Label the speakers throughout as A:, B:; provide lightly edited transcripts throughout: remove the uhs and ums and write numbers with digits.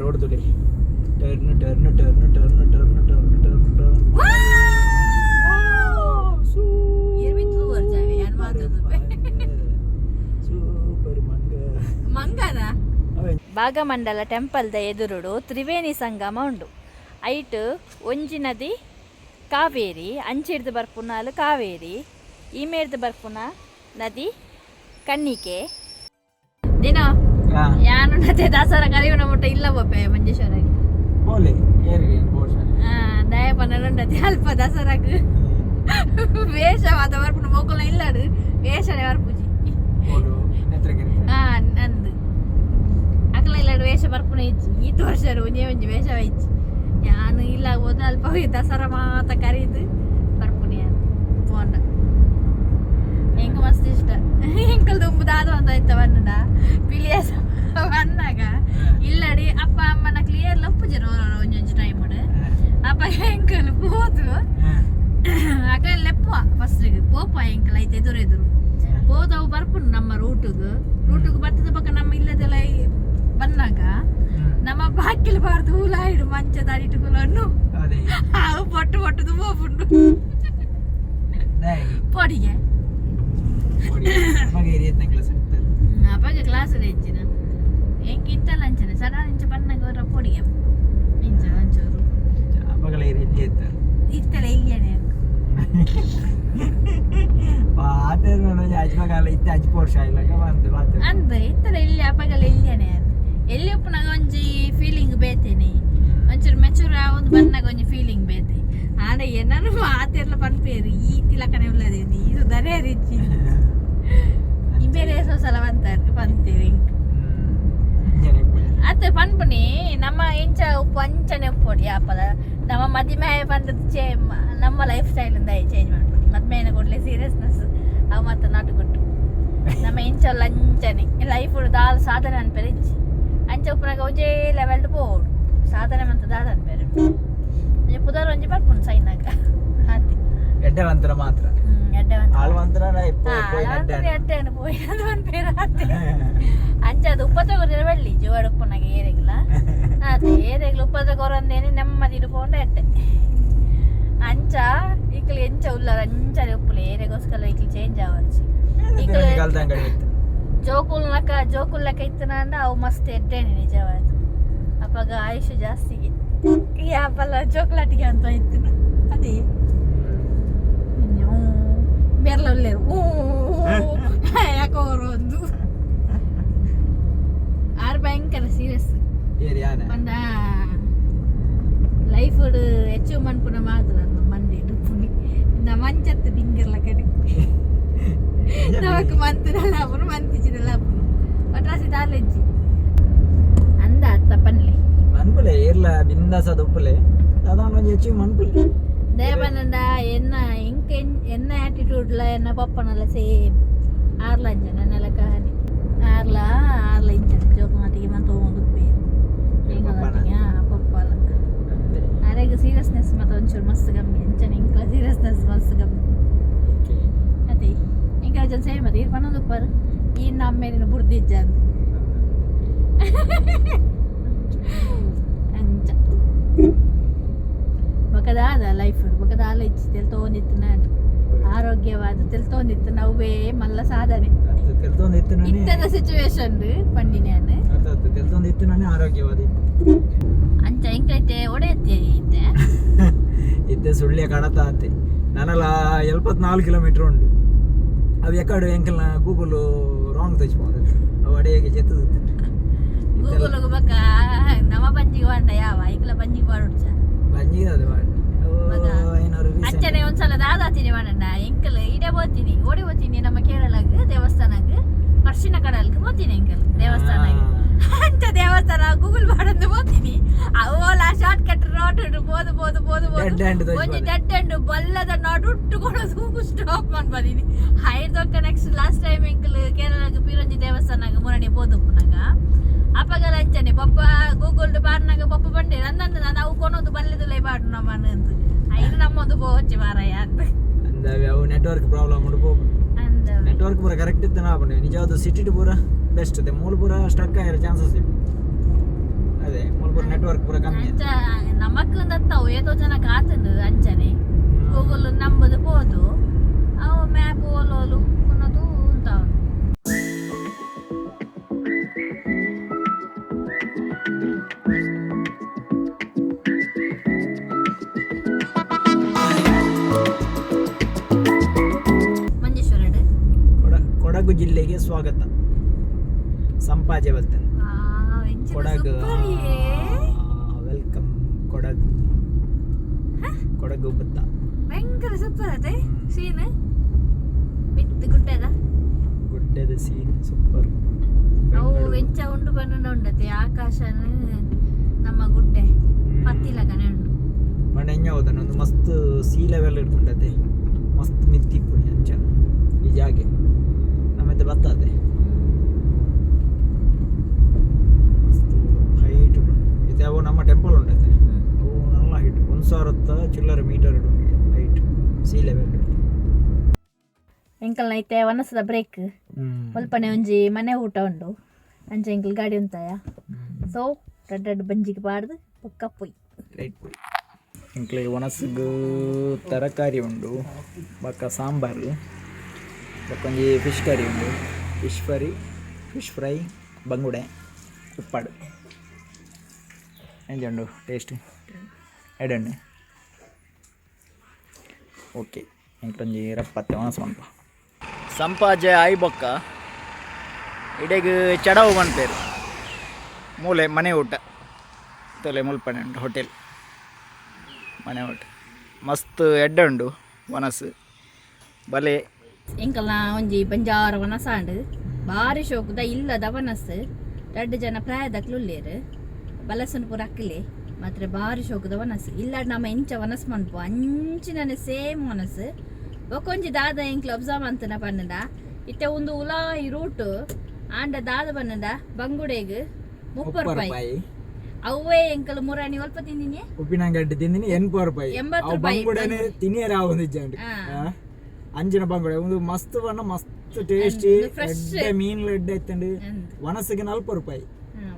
A: Road ತುಳಿ turn turn turn turn turn turn turn turn. Super ಮಂಗ.
B: ಮಂಗನ ಭಾಗಮಂಡಲ ಟೆಂಪಲ್ದ ಎದುರುಡು ತ್ರಿವೇಣಿ ಸಂಗಮ ಉಂಡು. ಐಟ್ ಒಂಜಿ ನದಿ ಕಾವೇರಿ, ಅಂಚಿಡ್ದು ಬರ್ಪುನಾಲು ಕಾವೇರಿ, ಈಮೇರ್ದು ಬರ್ಪುನ ನದಿ ಕಣ್ಣಿಕೆ. ದಿನ ಯಾನು ನದೆ ದಾಸರ ಕರಿಯುನ ಮುಟ್ಟ ಇಲ್ಲ ಬೊಪ್ಪೆ ಮಂಜೇಶ್ವರ.
A: ಪೋಲೆ ಏರಿ ಪೋರ್ಷನ್.
B: ದಯ ಪನ್ನಡುಂಡತಿ ಅಲ್ಪ ದಸರಾಗ್ ವೇಷ ಮಾತ ಬರ್ಪುನ ಮೋಕುಲ ಇಲ್ಲಡು ವೇಷನೆ ಬರ್ಪುಜಿ.
A: ಪೋಲು ನೆತ್ರಗಿರಿ.
B: ಆ ನಂದು ಅಕಲ ಇಲ್ಲಡು ವೇಷ ಬರ್ಪುನ ಇಜ್ಜಿ. ಈತ್ ವರ್ಷ ಒಂಜೇ ಒಂಜಿ ವೇಷ ಇಜ್ಜಿ. ಯಾನು ಇಲ್ಲ ಹೋದ ಅಲ್ಪ ಹೋಗಿ ದಸರಾ ಮಾತ ಕರೀದು ಬರ್ಪುನಿ ಯಾನು ಪೋಂಡ. ಎಂಕ್ ಮಸ್ತ್ ಇಷ್ಟ. ಎಂಕಲ್ ದುಂಬು ದಾದ ಒಂದ ಇತ್ತ ಬನ್ನಡ ಪಿಲಿಯಸ್ ಬಂದಾಗ ಇಲ್ಲಡಿ ಅಪ್ಪ ಅಮ್ಮನ ಕ್ಲಿಯರ್ ಲಪ್ಪುಜರು ಒಂಜೊಂಜಿ ಟೈಮ್. ಅಪ್ಪ ಎಂಕಲ್ ಪೋದು ಅಕಲ್ ಲೆಪ್ಪುವ ಫಸ್ಟ್ ಪೋಪ. ಎಂಕಲ್ ಐತೆ ಎದುರು ಎದುರು ಪೋದವು ಬರ್ಪುನು. ನಮ್ಮ ರೂಟುಗು ರೂಟುಗು ಬತ್ತದ ಪಕ್ಕ ನಮ್ಮ ಇಲ್ಲದೆಲ್ಲ ಬಂದಾಗ ನಮ್ಮ ಬಾಕಿಲ್ ಬಾರ್ದು ಹೂಲಾಯಿಡು ಮಂಚದ ಅಡಿಟುಕುಲನ್ನು.
A: ಅದೇ.
B: ಅವು ಪೊಟ್ಟು ಪೊಟ್ಟುದು ಪೋಪುಂಡು. ಪೊಡಿಗೆ.
A: ಮಗ ಏರಿಯತ್ನ ಕ್ಲಾಸ್ ಆಗ್ತದೆ.
B: ಅಪಗ ಕ್ಲಾಸ್ ಹೆಚ್ಚಿನ ಎಂಕ್ ಇತ್ತಲ್ಲ ಅಂಚನೆ ಸಡನ್ ಇಂಚ ಬನ್ನಾಗ ಅವರ ಪೊಡಿಗೆ ಇಂಚ ಒಂಚೂರು.
A: ಅಪ್ಪಗಳ ಏರಿಯಾ ಇತ್ತಾರೆ.
B: ಇತ್ತಲ್ಲ ಇಲ್ಲಿಯೇ.
A: ಪಾತೆ ನೋಡ ಅಜ್ಮಗಾಲ ಇತ್ತೆ ಅಜ್ಜ ಪೋರ್ಷ ಇಲ್ಲ ಬಂತು ಬಾತೆ.
B: ಅಂದ್ ಇತ್ತಲ್ಲ ಇಲ್ಲಿ ಅಪಗಲ ಇಲ್ಲಿಯೇ. ಎಲ್ಲಿ ಉಪ್ಪುನಾಗ ಒಂಜಿ ಫೀಲಿಂಗ್ ಬೇತೇನೆ, ಒಂಚೂರು ಮೆಚೂರ್ ಆವೊಂದು ಬನ್ನಾಗ ಒಂಜಿ ಫೀಲಿಂಗ್ ಬೇತೆ. ಆಂಡ ಏನಾರು ಮಾತೆರ್ಲ ಪನ್ಪೇರು ಈ ತಿಲಕನೆ ಉಲ್ಲದೆ ಈ ಸುಧಾರೆ ರಿಚ್ಚಿ ಇಂಬೇರೆ ಸಲ ಬಂತಾರೆ ಪಂತೇರು ಇಂಕ್. ಅತ್ತೆ ಪನ್ಪುನಿ ನಮ್ಮ ಇಂಚ ಉಪ್ಪು ಅಂಚನೆ ಉಪ್ಪೊಡಿ ಯಾಪಲ ನಮ್ಮ ಮದಿಮೆ ಪಂಡದ್ ಚೇ ನಮ್ಮ ಲೈಫ್ ಸ್ಟೈಲ್ ಇಂದ ಚೇಂಜ್ ಮಾಡ್ಬಿಡಿ. ಮದ್ಮೆನ ಕೂಡಲೇ ಸೀರಿಯಸ್ನೆಸ್ ಅವು ಮತ್ತೆ ನಾಟು ಕೊಟ್ಟು ನಮ್ಮ ಇಂಚ ಅಂಚನೆ ಲೈಫ್ ದಾಲ್ ಸಾಧನೆ ಅನ್ಪೇರು ಇಜ್ಜಿ. ಅಂಚ ಉಪ್ಪುನಾಗ ಒಂಜೇ ಲೆವೆಲ್ ಪೋಡು ಸಾಧನೆ ಮಂತ ದಾದ ಅನ್ಪೇರು ಒಂಜಿ ಪುದರ್ ಒಂಜಿ ಬರ್ಪುಂಡು ಸೈನಾಗ ಆತಿ.
A: ಎಡ್ಡೆ ಮಾತ್ರ.
B: ಎಡ್ಡೆ.
A: ಆಳ್ವಂತರ.
B: ಎಡ್ಡೆ ಪೋಯಿನದು ಪನ್ಪೇರು ಆತೆ. ಅಂಚ ಅದು ಉಪ್ಪತ್ತ ಬಳ್ಳಿ ಜೋಡ ಉಪ್ಪುನಾಗ ಏರೆಗ್ಲ ಅದೇ ಏರೆಗ್ಲ ಉಪ್ಪದ ಕೊರಂದೇನೆ ನೆಮ್ಮದಿ ಪೋಂಡ ಎಡ್ಡೆ. ಅಂಚ ಇಕ್ಲು ಎಂಚ ಉಲ್ಲರ ಅಂಚನೆ ಉಪ್ಪುಲೆ. ಏರೆಗೋಸ್ಕರ ಇಕ್ಲು ಚೇಂಜ್ ಆವರ್ಚಿ. ಇಕ್ಲು ಜೋಕುಲ್ ಲಕ ಜೋಕುಲ್ ಲೆಕ್ಕ ಇತ್ತನಂಡ ಅವು ಮಸ್ತ್ ಎಡ್ಡೆನೆ ನಿಜವಾದ. ಅಪ್ಪಗ ಆಯುಷ್ ಜಾಸ್ತಿಗೆ ಯಾಪಲ್ಲ ಜೋಕುಲಾಟಿಗೆ ಅಂತ ಇತ್ತು ಅದೇ ಬೆರ್ಲ ಉಲ್ಲೇರು ಯಾಕೋ ಒಂದು ಆರು ಭಯಂಕರ ಸೀರಿಯಸ್ ಪಂಡ ಲೈಫ್ ಹೆಚ್ಚು ಮನ್ಪುನ ಮಾತ್ರ ಮಂಡಿ ಪುನಿ ಮಂಚತ್ತು ದಿಂಗಿರ್ಲ ಕಡೆ ನಮಕ್ ಮಂತನಲ್ಲ ಅಪ್ಪನು ಮಂತಿಚಿನಲ್ಲ ಅಪ್ಪನು ಪಟ್ರಾಸಿ ದಾಲೆಜ್ಜಿ ಅಂದ ಅತ್ತ ಪನ್ಲೆ.
A: ಮನ್ಪುಲೆ ಏರ್ಲ ಬಿಂದಾಸ ಉಪ್ಪುಲೆ ದಾದಾನ ಒಂಜಿ ಹೆಚ್ಚು ಮನ್ಪುಲೆ.
B: ದೇವನಂದ ಎನ್ನ ಇಂಕ ಎನ್ನ ಆಟಿಟ್ಯೂಡ್ಲ ಎನ್ನ ಪಪ್ಪನಲ್ಲ ಸೇಮ್. ಆರ್ಲ ಅಂಜನ ನೆಲ ಕಹಾನಿ ಆರ್ಲ ಆರ್ಲ ಇಂಚನ ಜೋಕುನಾಟಿಗೆ ಮಂತ ಒಂದು ಉಪ್ಪೇರು ಪಪ್ಪಲ. ಅರೆಗ್ ಸೀರಿಯಸ್ನೆಸ್ ಮತ್ತೆ ಒಂಚೂರು ಮಸ್ತ್ ಕಮ್ಮಿ. ಅಂಚನೆ ಇಂಕ್ಲ ಸೀರಿಯಸ್ನೆಸ್ ಮಸ್ತ್ ಕಮ್ಮಿ. ಅದೇ ಇಂಕ ಜನ ಸೇಮ್. ಅದೇ ಇರ್ ಪನ್ನೊಂದು ಉಪ್ಪರು ಈ ನಮ್ಮೇಲಿನ ಬುಡ್ದಿಜ್ಜ ಅಂತ ಅಂಚ ಬೊಕದಾದ ಲೈಫ್ ಬೊಕದಾಲ ಇಚ್ಚಿ ತೆಲ್ತೋಂದಿತ್ತು ಆರೋಗ್ಯವಾದ ತೆಲ್ತೋಂದಿತ್ತು ನವ್ವೇ ಮಲ್ಲ ಸಾಧನೆ. ಇತ್ತದ ಸಿಚುವೇಶನ್ ಪಂಡಿನ.
A: ತೆಲ್ತೊಂದು ಆರೋಗ್ಯವಾದ.
B: ಅಂಚ ಇಂಕೈತೆ ಒಡೆಯತ್ತಿ ಇತ್ತೆ.
A: ಇತ್ತೆ ಸುಳ್ಯ ಕಡತ ಆತೆ. ನನಲ 74 ಕಿಲೋಮೀಟರ್ ಉಂಡು. ಅವು ಎಕಡು ಎಂಕಲ್ನ ಗೂಗಲ್ ರಾಂಗ್ ತೋಚ್ಬೋದು. ಅವು ಅಡಿಯಾಗಿ ಜೆತ್ತದ.
B: ಗೂಗಲ್ ಬೊಕ ನಮ್ಮ ಬಂಜಿಗೆ ವಾಂಡ ಯಾವ ಐಕ್ಲ ಬಂಜಿಗೆ ಬಾಡುಡ್ಚ.
A: ಬಂಜಿಗೆ ಅದು ವಾಂಡ.
B: ಅಂಚನೆ ಒಂದ್ಸಲ ದಾದಾತೀನಿ ವಾಂಡ ಎಂಕಲ್ ಇಡೆ ಹೋಗ್ತೀನಿ ಓಡಿ ಹೋಗ್ತೀನಿ ನಮ್ಮ ಕೇರಳಗ್ ದೇವಸ್ಥಾನಗ್ ಪರ್ಶಿನ ಕಡಲ್ಗ್ ಹೋಗ್ತೀನಿ ಎಂಕಲ್ ದೇವಸ್ಥಾನಗ್. ಅಂತ ದೇವಸ್ಥಾನ ಗೂಗಲ್ ಮಾಡಂದು ಹೋಗ್ತೀನಿ. ಓಲಾ ಶಾರ್ಟ್ ಕಟ್ ರೋಡ್ ಬೋದು ಬೋದು ಬೋದು ಬೋದು ಒಂಜಿ ಡೆಡ್ ಎಂಡ್ ಬಲ್ಲದ ನಡುಟ್ಟು ಸ್ಟಾಪ್ ಮಾಡ್ಬಾದೀನಿ ಹೈದೊಕ್ಕ. ನೆಕ್ಸ್ಟ್ ಲಾಸ್ಟ್ ಟೈಮ್ ಎಂಕಲ್ ಕೇರಳಗ್ ಪೀರಂಜಿ ದೇವಸ್ಥಾನಗ್ ಮುರಣಿ ಬೋದುಪ್ಪುನಾಗ ಅಪ್ಪಗಲ ಅಂಚನೆ ಪಪ್ಪ ಗೂಗಲ್ ಬಾರ್ನಾಗ ಪಪ್ಪ ಬಂಡೆ ನಂದಂದು ನಾನು ಅವು ಕೊನೋದು ಬಲ್ಲದಲ್ಲೇ ಬಾಡು ನಮ್ಮ ಅಂದು ಐದು ನಮ್ಮೊಂದು ಬೋಚಿ ಮಾರಾಯ ಅಂತ.
A: ಅವು ನೆಟ್ವರ್ಕ್ ಪ್ರಾಬ್ಲಮ್ ಉಂಡು. ನೆಟ್ವರ್ಕ್ ಪೂರ ಕರೆಕ್ಟ್ ಇತ್ತು ನಾ ನಿಜವಾದ ಸಿಟಿ ಪೂರ ಬೆಸ್ಟ್ ಇದೆ. ಮೂಲ ಪೂರ ಸ್ಟಕ್ ಆಗಿರೋ ಚಾನ್ಸಸ್ ಇದೆ. ಅದೇ ಮೂಲ. ನೆಟ್ವರ್ಕ್ ಪೂರ ಕಮ್ಮಿ.
B: ಅಂಚ ನಮಕ್ ದತ್ತವು ಏತೋ ಜನ ಕಾತುಂಡು ಅಂಚನೆ ಗೂಗಲ್ ನಂಬುದು ಪೋದು ಅವು ಮ್ಯಾಪ್ ಓಲೋಲು ಕೊನದು ಉಂತಾವು. ಮಂಜೇಶ್ವರ.
A: ಕೊಡಗು ಜಿಲ್ಲೆಗೆ ಸ್ವಾಗತ. ಸಂಪಾಜೆ ಬರ್ತೇನೆ. Kodagu, welcome Kodagu. Kodagu ಬತ್ತ.
B: ಭಯಂಕರ ಸೂಪರ್ ಅದೇ ಸೀನ್ ಮಿತ್ತು ಗುಡ್ಡದ.
A: ಗುಡ್ಡದ ಸೀನ್ ಸೂಪರ್.
B: ಅವು ವೆಂಚ ಉಂಡು ಬಣ್ಣ ಉಂಡತೆ ಆಕಾಶನ ನಮ್ಮ ಗುಡ್ಡೆ ಪತ್ತಿಲಗನೆ ಉಂಡು.
A: ಮಂಡ ಎಂಜ ಹೋದನ ಒಂದು ಮಸ್ತ್ ಸೀ ಲೆವೆಲ್ ಇಟ್ಕೊಂಡತೆ, ಮಸ್ತ್ ಮಿತ್ತಿ ಇಪ್ಪುನಿ. ಅಂಚ ಈ ಜಾಗೆ ನಮ್ಮತ್ತೆ ಬತ್ತದೆ ಮಸ್ತ್ ಹೈಟ್ ಉಂಟು. ಇದು ಅವು ನಮ್ಮ ಟೆಂಪಲ್ ಉಂಟತೆ. ಅವು നല്ല ಹೈಟ್, 1000ತ್ತ ಚಿಲ್ಲರೆ ಮೀಟರ್ ಉಂಟು ಹೈಟ್ ಸೀ ಲೆವೆಲ್.
B: ಎಂಕಲ್ನ ಐತೆ ವನಸದ ಬ್ರೇಕ್. ಮುಲ್ಪನೆ ಒಂಜಿ ಮನೆ ಊಟ ಉಂಡು. ಅಂಚ ಎಂಕಲ್ ಗಾಡಿ ಉಂತಾಯ. ಸೊ ರಡ್ಡ್ ರಡ್ಡ್ ಬಂಜಿಗೆ ಪಾಡ್ದು ಪೊಕ್ಕ ಪೊಯ್.
A: ರೈಟ್, ಎಂಕ್ಲೆಗ್ ಒಣಸುಗು ತರಕಾರಿ ಉಂಡು, ಬೊಕ್ಕ ಸಾಂಬಾರು, ಬೊಕ್ಕ ಒಂಜಿ ಫಿಶ್ ಕರಿ ಉಂಡು. ಫಿಶ್ ಕರಿ, ಫಿಶ್ ಫ್ರೈ, ಬಂಗುಡೆ ಉಪ್ಪಾಡು. ಎಂಚ ಉಂಡು ಟೇಸ್ಟ್? ಎಡ್ಡೆ. ಓಕೆ, ಎಂಕ್ಲೊಂಜಿ ರಪ್ಪತ್ತೆ ಒಣಸು ಮನ್ಪ. ಸಂಪಾಜೆ ಆಯಿ ಬೊಕ್ಕ ಇಡೆಗ್ ಚಡವು ಮನ್ಪೇರು. ಮೂಲೆ ಮನೆ ಊಟ ತೊಲೆ ಮುಲ್ಪನೆ ಉಂಟು ಹೋಟೆಲ್. ಮನೆ ಊಟ ಮಸ್ತ್ ಎಡ್ಡೆ ಉಂಡು ವನಸು ಬಲೆ.
B: ಎಂಕಲ್ನ ಒಂಜಿ ಬಂಜಾರ ವನಸಾಂಡ್. ಬಾರಿ ಶೋಕುದ ಇಲ್ಲದ ವನಸ್. ರಡ್ಡ್ ಜನ ಪ್ರಾಯದಕ್ಲು ಉಲ್ಲೇರು, ಬಲಸನ್ ಪೂರ ಅಕ್ಲೆ ಮಾತ್ರ. ಬಾರಿ ಶೋಕುದ ವನಸ್. ಇಲ್ಲ ನಮ್ಮ ಎಂಚ ವನಸ್ ಮನ್ಪು ಅಂಚಿನನೆ ಸೇಮ್ ವನಸ್. ಬೊಕೊಂಜಿ ದಾದ ಎಂಕ್ಲ ಅಬ್ಸರ್ವ್ ಅಂತನ ಪನ್ನದ, ಇತ್ತೆ ಒಂದು ಉಲಾಯಿ ರೂಟ್ ಆಂಡ ದಾದ ಬನ್ನದ, ಬಂಗುಡೆಗ್ 30 ರೂಪಾಯಿ.
A: 30 ರೂಪಾಯಿ.
B: ಅವೇ ಎಂಕಲ್ ಮುರಾಣಿ ಒಲ್ಪ ತಿಂದಿನಿ?
A: ಉಪ್ಪಿನಂಗಡ್ಡೆ ತಿಂದಿನಿ, 80 ರೂಪಾಯಿ.
B: 80
A: ಅವು
B: ರೂಪಾಯಿ.
A: ಬಂಗುಡೆನೆ ತಿನಿಯರ ಆವೊಂದಿಜ್ಜಾಂಡ್. ಅಂಚಿನ ಬಂಗುಡೆ ಒಂದು ಮಸ್ತ್ ಬಣ್ಣ, ಮಸ್ತ್ ಟೇಸ್ಟಿ.
B: ಒಂದು fresh.
A: ಎಡ್ಡೆ ಮೀನ್ ಎಡ್ಡೆ ಇತ್ತಂಡು.
B: ಅಂದ್.
A: ವನಸಿಗೆ 40 ರೂಪಾಯಿ.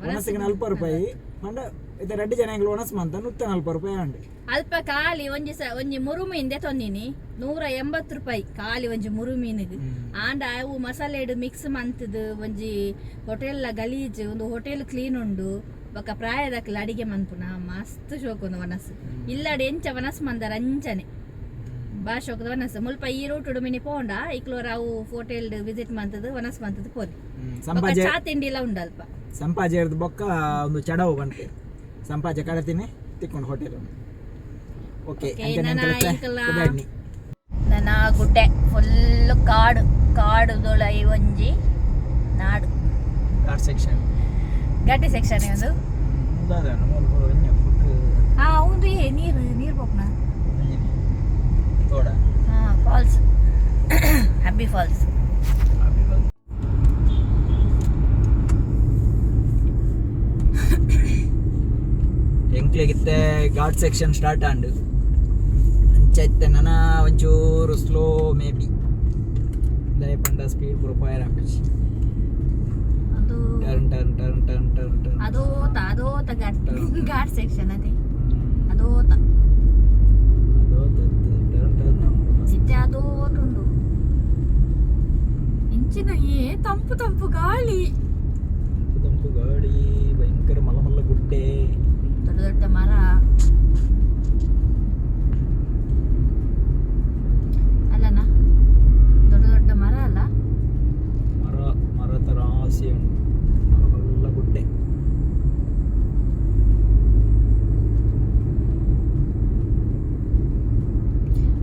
A: ವನಸಿಗೆ 40 ರೂಪಾಯಿ ಪಂಡ ಇತ್ತೆ ರಡ್ಡ್ ಜನ ಎಂಕ್ಲು ವನಸ್ ಮಂತ 140 ರೂಪಾಯಿ ಆಂಡ್.
B: ಅಲ್ಪ ಖಾಲಿ ಒಂಜಿ ಸ ಒಂಜಿ ಮುರು ಮೀನ್ ತೊಂದಿನಿ, 180 ರೂಪಾಯಿ ಖಾಲಿ ಒಂಜಿ ಮುರು ಮೀನಿಗೆ. ಆಂಡ ಅವು ಮಸಾಲೆಡ್ ಮಿಕ್ಸ್ ಮಂತದು ಒಂಜಿ ಹೋಟೆಲ್ ಗಲೀಜ್. ಒಂದು ಹೋಟೆಲ್ ಕ್ಲೀನ್ ಉಂಡು. ಬೊಕ ಪ್ರಾಯದಕ್ಲ ಅಡಿಗೆ ಮನ್ಪುನ ಮಸ್ತ್ ಶೋಕ್. ಒಂದು ವನಸ್ ಇಲ್ಲಡೆ ಎಂಚ ವನಸ್ ಮಂದರ ಅಂಚನೆ ಬಾ ಶೋಕದ ವನಸ್. ಮುಲ್ಪ ಈ ರೂಟ್ ಮಿನಿ ಪೋಂಡ ಇಕ್ಲೋರ ಅವು ಹೋಟೆಲ್ ವಿಸಿಟ್ ಮಂತದು ವನಸ್ ಮಂತದು ಪೋಲಿ. ಬೊಕ
A: ಸಂಪಾಜೆ
B: ಚಾ ತಿಂಡಿ ಎಲ್ಲ ಉಂಡು ಅಲ್ಪ.
A: ಸಂಪಾಜೆರ್ದು ಬೊಕ್ಕ ಒಂದು ಚಡವು ಬಂತೆ. ಸಂಪಾಜೆ ಕಡತಿನಿ ತಿಕ್ಕೊಂಡು ಹೋಟೆಲ್. ಓಕೆ.
B: Okay, ನನ್ನ ಗುಡ್ಡೆ ಫುಲ್ ಕಾಡು ಕಾಡು ದೊಳೈ ಒಂಜಿ ನಾಡು.
A: ಘಾಟ್ ಸೆಕ್ಷನ್.
B: ಗಟ್ಟಿ ಸೆಕ್ಷನ್ ಒಂದು. ಹಾ, ಹೌದು. ಏ ನೀರು ನೀರು ಪೋಪ್ನ.
A: ತೋಡ.
B: ಹಾ, ಫಾಲ್ಸ್, ಹಬ್ಬಿ ಫಾಲ್ಸ್.
A: ಎಂಕ್ಲೆಗಿತ್ತೆ ಘಾಟ್ ಸೆಕ್ಷನ್ ಸ್ಟಾರ್ಟ್ ಆಂಡ್. ಅಂಚ ಇತ್ತೆ ನನ ಒಂಚೂರು ಸ್ಲೋ ಮೇ ಬಿ. ದಾಯೆ ಪಂಡ ಸ್ಪೀಡ್ ಪೂರ ಪೋಯೆರೆ ಆಪುಜಿ.
B: ಅದು
A: Turn turn turn turn turn turn.
B: ಅದೋತ ಅದೋತ ಘಾಟ್ ಘಾಟ್ ಸೆಕ್ಷನ್ ಅದೇ ಅದೋತ.
A: Turn turn.
B: ಇತ್ತೆ ಅದೋಟುಂಡು. ಇಂಚಿನ ಏ ತಂಪು ತಂಪು ಗಾಳಿ.
A: ತಂಪು ತಂಪು ಗಾಳಿ, ಭಯಂಕರ ಮಲ್ಲ ಮಲ್ಲ ಗುಡ್ಡೆ.
B: ದೊಡ್ಡ ದೊಡ್ಡ ಮರ ಅಲ್ಲನ? ದೊಡ್ಡ ದೊಡ್ಡ ಮರ ಅಲ್ಲ?
A: ಮರ ಮರದ ರಾಶಿ ಉಂಟು, ಮಲ್ಲ ಮಲ್ಲ ಗುಡ್ಡೆ.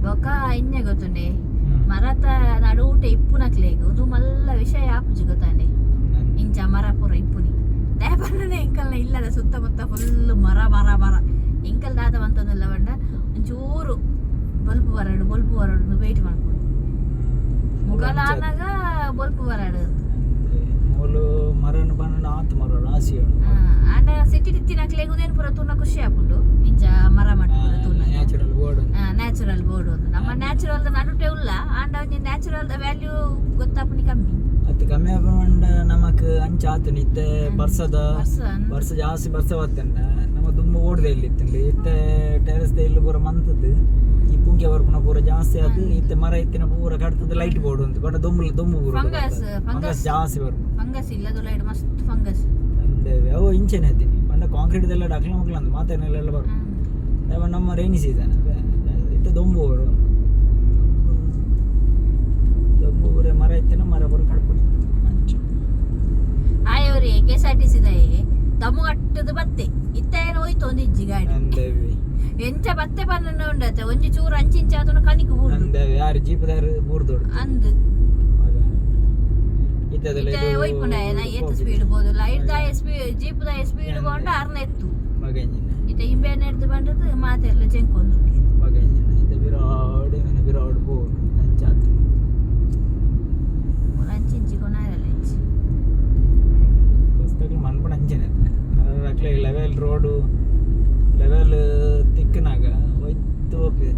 B: ಬೊಕ ಇಂಜೆ ಗೊತ್ತುಂಡೆ, ಮರತ ನಡುಟೆ ಇಪ್ಪುನಕ್ಲೆಗ್ ಒಂದು ಮಲ್ಲ ವಿಷಯ ಆಪುಜಿ ಗೊತ್ತಾಂಡೆ. ಇಂಚ ಮರ ಪೂರ ಇಪ್ಪುನಿ ದಾಯೆ ಎಂಕಲ್ನ ಇಲ್ಲದ ಸುತ್ತಮುತ್ತ ಫುಲ್ ಮರ ಮರ ಮರ. ಎಂಕಲ್ ದಾದ ಮಂತೊಂದುಲ್ಲ ಪಂಡ ಒಂಚೂರು ಬೊಲ್ಪು ಬರಡು ಬೊಲ್ಪು ಬರಡು ವೇಟ್ ಮನ್ಪುನು. ಮುಗಲಾನಾಗ ಬೊಲ್ಪು ಬರಡು.
A: ಮೂಲು ಮರನು ಪನ್ನಡ ಆತ್ ಮರ ರಾಶಿ ಉಂಟು.
B: ಆಂಡ ಸಿಟಿ ತಿತ್ತಿನಕ್ಲೆಗ್ ಉಂದೇನ್ ಪೂರ ತೂನ ಖುಷಿ ಆಪುಂಡು, ಇಂಚ ಮರ ಮಟ್ಟ ಪೂರ ತೂನ.
A: Natural board.
B: ನ್ಯಾಚುರಲ್ ಬೋರ್ಡ್ ಒಂದು ನಮ್ಮ ನ್ಯಾಚುರಲ್ ನಡುಟೆ ಉಲ್ಲ. ಆಂಡ ಒಂಜಿ ನ್ಯಾಚುರಲ್ ದ ವ್ಯಾಲ್ಯೂ ಗೊತ್ತಾಪುನಿ ಕಮ್ಮಿ.
A: ಅತ್ತು ಕಮ್ಮಿ ಆಪುಂಡ. ನಮಕ್ ಅಂಚ ಆತುಂಡು ಇತ್ತೆ ಬರ್ಸದ.
B: ಬರ್ಸ.
A: ಬರ್ಸ ಜಾಸ್ತಿ ಬರ್ಸ ಬತ್ತಂಡ ನಮ್ಮ ದುಂಬು ಓಡ್ದೆ ಇಲ್ಲಿ ಇತ್ತಂడి. ಇತ್ತೆ ಟೆರೆಸ್ ಇಲ್ಲು ಪೂರ ಮಂತದ್ದು. ಈ ಪುಂಕೆ ಬರ್ಪುನ ಪೂರ ಜಾಸ್ತಿ ಆದ್ ಇತ್ತೆ ಮರ ಇತ್ತಿನ ಪೂರ ಕಡ್ತದ ಲೈಟ್ ಬೋರ್ಡ್ ಉಂಟು. ಬಟ್ ದೊಂಬು ದೊಂಬು ಪೂರ
B: Fungus,
A: fungus
B: fungus.
A: ಜಾಸ್ತಿ ಬರ್ಪುಂಡು.
B: ಫಂಗಸ್ ಇಲ್ಲದ ಲೈಟ್ ಮಸ್ತ್ ಫಂಗಸ್.
A: ಅಂದೆ ಅವು ಇಂಚೆನೆ ಐತಿನಿ ಪಂಡ ಕಾಂಕ್ರೀಟ್ ದೆಲ್ಲ ಅಕ್ಲ ಮಕ್ಲ ಅಂದ್ ಮಾತೆಲ್ಲ ಬರ್ಪುಂಡು. ಅವ ನಮ್ಮ ರೈನಿ ಸೀಸನ್ ಇತ್ತೆ ದೊಂಬು ಬರು ದೊಂಬು ಪೂರ ಮರ ಇತ್ತಿನ ಮರ ಪೂರ ಕಡ್ಪುಡಿ ಅಂಚ.
B: ಆಯವ್ರಿ ಕೆಎಸ್ಆರ್ಟಿಸಿ ದಾಯೆ ದಮ್ಮು ಕಟ್ಟದ ಬತ್ತೆ ಇತ್ತ ಏನು ಹೋಯ್ತು ಒಂದು ಇಜ್ಜಿ ಗಾಡಿ.
A: ಅಂದೇವಿ.
B: ಎಂಚ ಬತ್ತೆ ಪನ್ನ ಉಂಡತೆ ಒಂಜಿ ಚೂರು ಅಂಚಿಂಚ ಆತನ ಕನಿಕ್ ಬೂರ್ದು.
A: ಅಂದೇವಿ, ಯಾರು ಜೀಪದಾರು ಬೂರ್ದೋಡು.
B: ಅಂದ್.
A: ಇತ್ತದಲ್ಲ.
B: ಇತ್ತೆ ಹೋಯ್ಪುಂಡ ನಾ ಏತ್ ಸ್ಪೀಡ್ ಬೋದು ಲೈಟ್ ದಾಯ ಸ್ಪೀಡ್ ಜೀಪ್ ದಾಯ ಸ್ಪೀಡ್ ಬೋಂಡ ಅರ್ನ ಎತ್ತು.
A: ಮಗಂಜಿನ.
B: ಇತ್ತೆ ಇಂಬೆ ನೆಡ್ದು ಬಂದದ್ದು ಮಾತೆಲ್ಲ ಜೆಂಕೊಂದು.
A: ಮಗಂಜಿನ ಇತ್ತೆ ಬಿರಾಡ್ ಇವನ ಬಿರಾಡ್ ಬೋಡು ಅಂಚಾತು.
B: ಅಂಚಿಂಚಿ ಕೊನಾರಲ್ಲ ಇಜ್ಜಿ.
A: ಬಸ್ತಕ್ಲು ಮನ್ಪಣ ಅಂಚನೆ ಅಕ್ಲೆ ಲೆವೆಲ್ ರೋಡು ಲೆವೆಲ್ ತಿಕ್ಕನಾಗ ಹೋಯ್ತು ಹೋಗ್ತದೆ.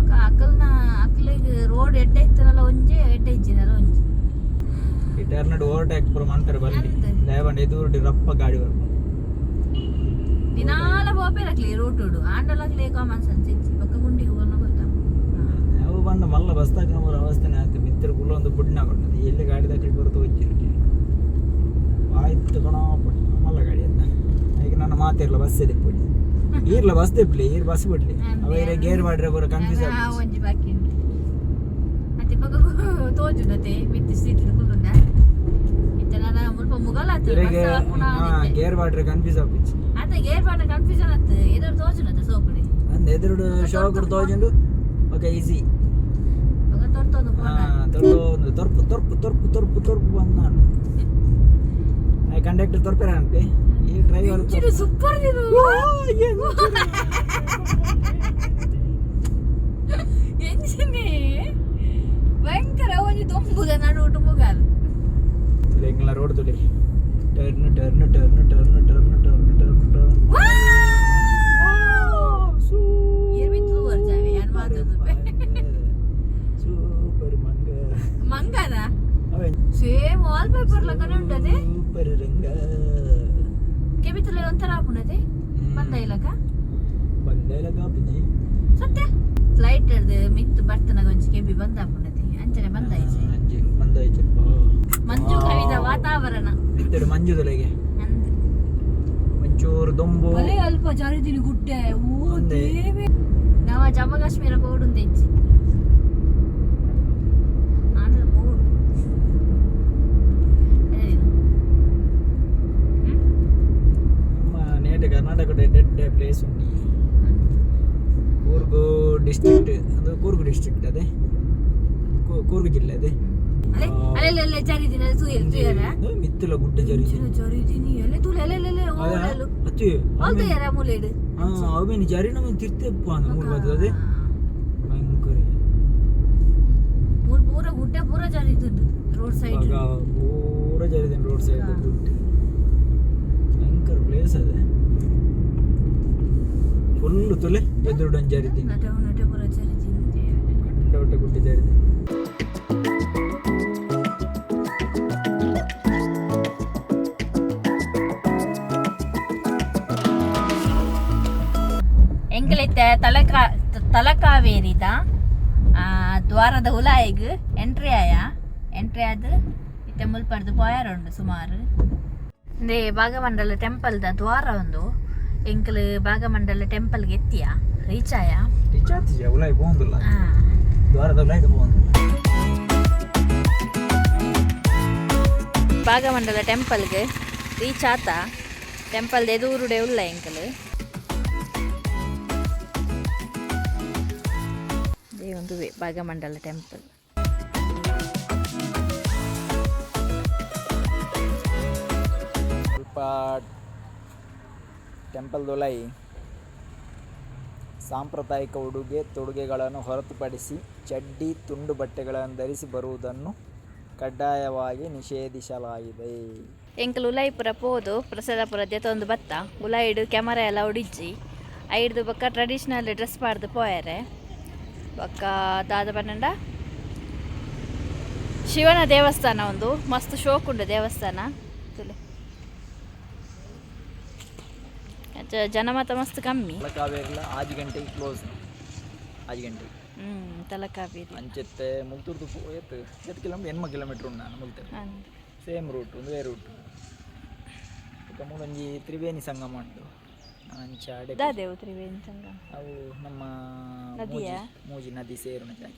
B: ఒక ಅಕಲ್ನ ಅಕ್ಲಿಗ್ ರೋಡ್ ಎಡ್ಡೆ ಇತ್ತನಲ್ಲ ಒಂಜಿ ಎಡ್ಡೆ ಇಜ್ಜಿನಲ್ಲ ಒಂಜಿ.
A: ಈ ಟರ್ನಡ್ ಓವರ್ಟೇಕ್ ಪೂರ ಮನ್ಪೆರೆ ಬಲ್ಲಿ.
B: ಅಂದ್.
A: ಲೇವಂಡ ಎದುರು ರಪ್ಪ ಗಾಡಿ ಬರ್ಪುಂಡು.
B: ದಿನಾಲ ಪೋಪೆರಕ್ಲಿ ರೂಟ್ ಉಡು ಆಂಡಲಕ್ಲಿ ಕಾಮನ್ ಸೆನ್ಸ್ ಇಜ್ಜಿ ಬೊಕ್ಕ ಗುಂಡಿಗೆ ಬೋರ್ನ ಗೊತ್ತಾ.
A: ಅವು ಬಂಡ ಮಲ್ಲ ಬಸ್ತಾಕಿನ ಪೂರ ಅವಸ್ಥೆನೆ ಆಯ್ತು. ಮಿತ್ರ ಕುಲ್ಲೊಂದು ಬುಡ್ನ ಕೊಟ್ಟದು ಎಲ್ಲಿ ಗಾಡಿ ದಾಖಲೆ ಬರುತ್ತೆ ಹೋಗಿರ್ಲಿ ಆಯ್ತು ಕಣೋ ಪುಡಿ ಮಲ್ಲ ಗಾಡಿ ಅಂತ ಈಗ ನನ್ನ ಮಾತಿರ್ಲ ಬಸ್ ಪುಡಿ ಈರ್ಲ ಬಸ್ ದಿಪ್ಲಿ ಈರ್ ಬಸ್ ಬಿಡ್ಲಿ ಅವ ಇರ ಗೇರ್ ಮಾಡ್ರೆ ಪೂರ ಕನ್ಫ್ಯೂಸ್
B: ಆ
A: ಆಗ್ತದೆ.
B: ಒಂಜಿ ಬಾಕಿ ಉಂಟು ಅತ್ತೆ ಬೊಕ್ಕ ತೋಜುಂಡತೆ ಮಿತ್ತಿ ಸೀಟ್ ಕುಲ್ಲುಂಡ ಇತ್ತೆ ನನ್ನ ಮುಲ್ಪ ಮುಗಲ
A: ಇರೆಗೆ ಗೇರ್ ಮಾಡ್ರೆ ಕನ್ಫ್ಯೂಸ್ ಆಪಿಚ್ಚಿ.
B: ಆತ ಗೇರ್ ಪಾಡ ಕನ್ಫ್ಯೂಷನ್ ಆತು ಎದುರು ತೋಜುಂಡತೆ ಸೋಕುಡಿ.
A: ಅಂದ್ ಎದುರುಡು ಶೋಕುಡು ತೋಜುಂಡು ಓಕೆ ಈಸಿ.
B: ಬೊಕ್ಕ ತೊರ್ತೊಂದು ಪೋಂಡ.
A: ತೊರ್ದು ತೊರ್ಪು ತೊರ್ಪು ತೊರ್ಪು ತೊರ್ಪು ತೊರ್ಪು ಬಂದ ಕಂಡಕ್ಟರ್ ತೊರ್ಪೆರ ಅನ್ಪಿ ಈ ಡ್ರೈವರ್.
B: ಸೂಪರ್ ಎಂಜಿನೇ ಭಯಂಕರ ಒಂಜಿ ದೊಂಬುದ ನಡುಟು ಮುಗಲ್.
A: ತುಲೆ ರೋಡ್ ತುಲೆ turn turn turn turn turn turn turn turn.
B: ಇರ್ಬಿತ್ತು ವರ್ಷವೇ ಯಾನ್ ಮಾತದು.
A: ಸೂಪರ್ ಮಂಗ.
B: ಮಂಗನ.
A: ಅವೇ.
B: ಸೇಮ್ ವಾಲ್ ಪೇಪರ್ ಲಗನೆ ಉಂಟದೆ.
A: ಸೂಪರ್ ರಂಗ.
B: ಕೆಬಿತಲೆ ಒಂಥರ ಆಪುಂಡತೆ ಬಂದ ಇಲಕ.
A: ಬಂದ ಇಲಕ ಅಪ್ಪುಜಿ.
B: ಸತ್ಯ ಫ್ಲೈಟ್ ಹಿಡ್ದು ಮಿತ್ತು ಬರ್ತನ ಒಂಜಿ ಕೆಬಿ ಬಂದ ಆಪುಂಡತೆ ಅಂಚನೆ ಬಂದ ಐಜೆ.
A: ಅಂಜಿ ಬಂದ ಐಜೆ.
B: ಮಂಜು ಕವಿದ ವಾತಾವರಣ.
A: ಮಿತ್ತಡು ಮಂಜು ತುಲೆಗೆ.
B: ಅಂದ್.
A: ಒಂಚೂರು ದೊಂಬು.
B: ಒಲೆ ಅಲ್ಪ ಜಾರಿದಿನಿ ಗುಡ್ಡೆ ಓ.
A: ಅಂದೆ.
B: ದೇವೆ ನಾವ ಜಮ್ಮು ಕಾಶ್ಮೀರ ಪೋಡುಂದು ಇಜ್ಜಿ ಆಂಡಲ ಪೋಡು ಅದೇ.
A: ನಮ್ಮ ನೇಟ ಕರ್ನಾಟಕ ಡೆಡ್ ಪ್ಲೇಸ್ ಉಂಟು ಕೂರ್ಗು ಡಿಸ್ಟ್ರಿಕ್ಟ್. ಅದು ಕೂರ್ಗು ಡಿಸ್ಟ್ರಿಕ್ಟ್ ಅದೇ ಕೂರ್ಗು ಜಿಲ್ಲೆ ಅದೇ.
B: ಅಲೆ ಅಲೆ ಅಲೆ ಜಾರಿದಿನಿ ಅಲೆ ತೂಯಲ್ ತೂಯರ.
A: ಮಿತ್ತಲ ಗುಡ್ಡ ಜರಿ.
B: ಜಾರಿದಿನಿ ಅಲೆ ತೂಲೆ ಅಲೆ ಅಲೆ ಓಡಲು.
A: ಅತ್ತೆ.
B: ಅಲ್ ತೂಯರ ಮೂಲೆಡು.
A: ಹಾ ಅವೇನು ಜರಿ ನಮ್ಮ ತಿರ್ತೆಪ್ಪ ಅಂದ ಮೂರು ಬರ್ತದೆ ಅದೇ ಭಯಂಕರ.
B: ಮೂರು ಪೂರ ಗುಡ್ಡೆ ಪೂರ ಜಾರಿದುಂಡು ರೋಡ್ ಸೈಡ್.
A: ಇವಾಗ ಪೂರ ಜರಿದೆ ರೋಡ್ ಸೈಡ್ ಗುಡ್ಡೆ. ಭಯಂಕರ ಪ್ಲೇಸ್ ಅದೇ ಫುಲ್ ತುಲೆ ಎದುರುಡೊಂದು ಜರಿದ್ದೀನಿ.
B: ನಟೆ ನಟೆ ಪೂರ ಜಾರಿದಿನಿ.
A: ಕಂಡವಟ್ಟೆ ಗುಡ್ಡೆ ಜರಿದೆ.
B: ಎಂಕಲೈತೆ ತಲಕಾ ತಲಕಾವೇರಿದ ದ್ವಾರದ ಉಲಾಯಿಗ್ ಎಂಟ್ರಿ ಆಯ ಎಂಟ್ರಿ ಆದ್ ಇತ್ತೆ ಮುಲ್ಪರ್ದು ಪೋಯರ್ ಉಂಡು ಸುಮಾರು. ಇಂದೇ ಭಾಗಮಂಡಲ ಟೆಂಪಲ್ದ ದ್ವಾರ ಒಂದು ಎಂಕಲ್ ಭಾಗಮಂಡಲ ಟೆಂಪಲ್ಗೆ ಎತ್ತಿಯ ರೀಚ್ ಆಯ.
A: ರಿಚಾರ್ಜ್ ಉಲಾಯಿ ಪೋಂದಿಲ್ಲ ದ್ವಾರದ ಉಲಾಯಿಗೆ ಪೋಂದಿಲ್ಲ.
B: ಭಾಗಮಂಡಲ ಟೆಂಪಲ್ಗೆ ರೀಚ್ ಆತ ಟೆಂಪಲ್ ಎದುರುಡೆ ಉಲ್ಲ ಎಂಕಲ್ ಇದೇ ಒಂದು ಭಾಗಮಂಡಲ ಟೆಂಪಲ್.
A: ಸ್ವಲ್ಪ ಟೆಂಪಲ್ ದೊಲೈ ಸಾಂಪ್ರದಾಯಿಕ ಉಡುಗೆ ತೊಡುಗೆಗಳನ್ನು ಹೊರತುಪಡಿಸಿ ಚಡ್ಡಿ ತುಂಡು ಬಟ್ಟೆಗಳನ್ನು ಧರಿಸಿ ಬರುವುದನ್ನು ಕಡ್ಡಾಯವಾಗಿ ನಿಷೇಧಿಸಲಾಗಿದೆ.
B: ಎಂಕಲ್ ಉಲಾಯಿಪುರ ಪೋದು ಪ್ರಸಾದಪುರ ಜೊತೆ ಬತ್ತ ಉಲಾಯಿಡು ಕ್ಯಾಮರಾ ಎಲ್ಲ ಉಡಿಜ್ಜಿ ಐಡ್ದು ಬೊಕ್ಕ ಟ್ರೆಡಿಷನಲ್ ಡ್ರೆಸ್ ಪಾಡ್ದು ಪೋಯರೆ ಬೊಕ್ಕ ದಾದ ಪನ್ನಂಡ ಶಿವನ ದೇವಸ್ಥಾನ ಒಂದು ಮಸ್ತ್ ಶೋಕ್ ಉಂಡು ದೇವಸ್ಥಾನ ತುಲೆ. ಜನ ಮಾತ ಮಸ್ತ್ ಕಮ್ಮಿ.
A: ತಲಕಾವೇರಿಲ 6 ಗಂಟೆಗೆ ಕ್ಲೋಸ್, 6 ಗಂಟೆಗೆ.
B: ತಲಕಾವೇರಿ.
A: ಅಂಚೆತ್ತೆ ಮುಲ್ತುರ್ದು ಏತ್ ಏತ್ ಕಿಲೋಮೀಟರ್? 80 ಕಿಲೋಮೀಟ್ರ್ ಉಂಡು ನಾನು ಮುಲ್ತರ್. ಸೇಮ್ ರೂಟ್, ಒಂದೇ ರೂಟ್. ಬೊಕ್ಕ ಮೂಲೊಂಜಿ ತ್ರಿವೇಣಿ ಸಂಗಮ ಉಂಟು ಅಂಚ ಅಡೆ.
B: ದಾದೆವು ತ್ರಿವೇಣಿ ಸಂಗಮ?
A: ಅವು ನಮ್ಮ
B: ನದಿಯಾ?
A: ಮೂಜಿ ಮೂಜಿ ನದಿ ಸೇರುನ ಜಾಗ.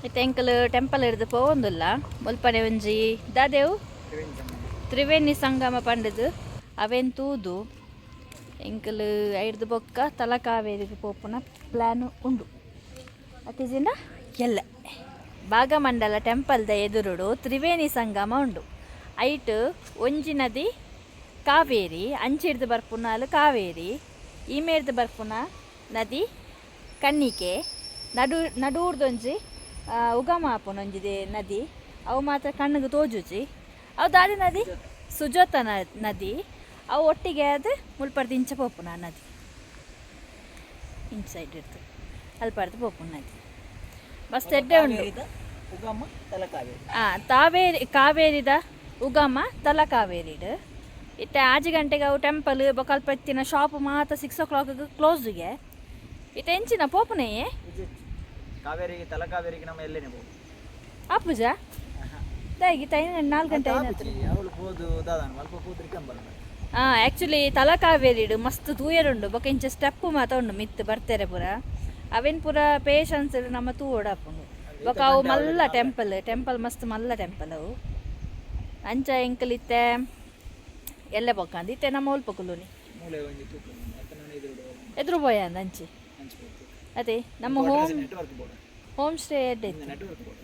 B: ಇತ್ತೆ ಎಂಕಲ್ ಟೆಂಪಲ್ ಹಿಡ್ದು ಪೋವೊಂದುಲ್ಲ. ಮುಲ್ಪನೆ ಒಂಜಿ ದಾದೆವು?
A: ತ್ರಿವೇಣಿ ಸಂಗಮ.
B: ತ್ರಿವೇಣಿ ಸಂಗಮ ಪಂಡದು ಅವೆನ್ ತೂದು ಎಂಕಲ್ ಐಡ್ದು ಬೊಕ್ಕ ತಲಕಾವೇರಿಗೆ ಪೋಪುನ ಪ್ಲ್ಯಾನ್ ಉಂಡು ಅತಿಜಿನ. ಎಲ್ಲ ಭಾಗಮಂಡಲ ಟೆಂಪಲ್ದ ಎದುರುಡು ತ್ರಿವೇಣಿ ಸಂಗಮ ಉಂಡು. ಐಟ್ ಒಂಜಿ ನದಿ ಕಾವೇರಿ, ಅಂಚಿಡ್ದು ಬರ್ಪುನಾಲ್ ಕಾವೇರಿ, ಈಮೇರ್ದು ಬರ್ಪುನ ನದಿ ಕಣ್ಣಿಕೆ, ನಡು ನಡೂರ್ದೊಂಜಿ ಉಗಮ ಆಪುನ ಒಂಜಿ ನದಿ, ಅವು ಮಾತ್ರ ಕಣ್ಣಿಗೆ ತೋಜುಜಿ. ಅವು ದಾದಿ ನದಿ? ಸುಜಾತ ನದಿ. ಅವು ಒಟ್ಟಿಗೆ ಅದು ಮುಲ್ಪರ್ದು ಇಂಚ ಪೋಪುನ ಆ ನದಿ ಇಂಚ ಸೈಡ್ ಇರ್ತದೆ, ಅಲ್ಪರ್ದು ಪೋಪುನ ನದಿ ಮಸ್ತ್ ಎಡ್ಡೆ ಉಂಡು.
A: ಕಾವೇರಿದ ಉಗಮ ತಲಕಾವೇರಿ.
B: ಆ ತಾವೇರಿ, ಕಾವೇರಿದ ಉಗಮ ತಲಕಾವೇರಿಡ್. ಇತ್ತೆ 6 ಗಂಟೆಗೆ ಅವು ಟೆಂಪಲ್ ಬೊಕ ಅಲ್ಪ ಇತ್ತಿನ ಶಾಪ್ ಮಾತ 6 ಓ ಕ್ಲಾಕ್ಗೆ ಕ್ಲೋಸ್ಗೆ. ಇತ್ತೆ ಎಂಚಿನ ಪೋಪುನೆಯೇ?
A: ಕಾವೇರಿಗೆ, ತಲಕಾವೇರಿಗೆ ನಮ್ಮ ಎಲ್ಲೇನೆ ಹೋಗು.
B: ಆಪುಜ ದಾಗಿ ತೈ 4 ಗಂಟೆ ಐನತ್ರ.
A: ಅವಳು ಪೋದು ದಾದಾನ ಅಲ್ಪ ಪೋದ್ರಿಕೆ ಅಂಬಲ್ಲ.
B: ಹಾಂ, ಆ್ಯಕ್ಚುಲಿ ತಲಕಾವೇರಿಡ್ ಮಸ್ತ್ ತೂಯರುಂಡು. ಬೊಕ ಇಂಚ ಸ್ಟೆಪ್ ಮಾತ ಉಂಡು, ಮಿತ್ತು ಬರ್ತಾರೆ ಪೂರ. ಅವೇನ್ ಪೂರ ಪೇಶನ್ಸ್ ನಮ್ಮ ತೂವೊಡಾಪುಂಡು. ಬೊಕ ಅವು ಮಲ್ಲ ಟೆಂಪಲ್, ಟೆಂಪಲ್ ಮಸ್ತ್ ಮಲ್ಲ ಟೆಂಪಲ್ ಅವು. ಅಂಚ ಎಂಕಲ್ ಇತ್ತೆ ಎಲ್ಲೆ ಬೊಕ್ಕಂದು ಇತ್ತೆ ನಮ್ಮ ಒಲ್ಪ ಕುಲ್ಲುನಿ.
A: ಮೂಲೆ ಒಂಜಿ ತೂಕ ಅತ್ತ ನಾನು ಎದುರು.
B: ಎದುರು ಪೋಯ ಅಂದ್ ಅಂಚಿ.
A: ಹಂಚ್ಬೋದು.
B: ಅದೇ ನಮ್ಮ home
A: network board.
B: Homestay ಎಡ್ಡೆ ಇತ್ತು.
A: Network board.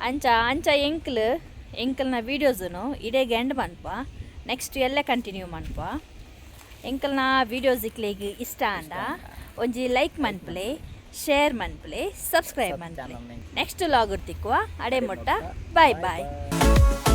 B: ಅಂಚ ಅಂಚ ಎಂಕ್ಲ್ ಎಂಕಲ್ನ ವೀಡಿಯೋಸನು ಇಡೇಗೆ ಎಂಡ್ ಮನ್ಪ, ನೆಕ್ಸ್ಟ್ ಎಲ್ಲೆ ಕಂಟಿನ್ಯೂ ಮನ್ಪ. ಎಂಕಲ್ನ ವೀಡಿಯೋಸ್ ಇಕ್ಲೆಗ್ ಇಷ್ಟ ಆಂಡ ಒಂಜಿ ಲೈಕ್ ಮನ್ಪಲೆ, ಶೇರ್ ಮನ್ಪಲೆ, ಸಬ್ಸ್ಕ್ರೈಬ್ ಮನ್ಪಲೆ. ನೆಕ್ಸ್ಟ್ ಲಾಗ್ ತಿಕ್ಕುವ, ಅಡೆ ಮುಟ್ಟ ಬಾಯ್ ಬಾಯ್.
A: ಬಾಯ್.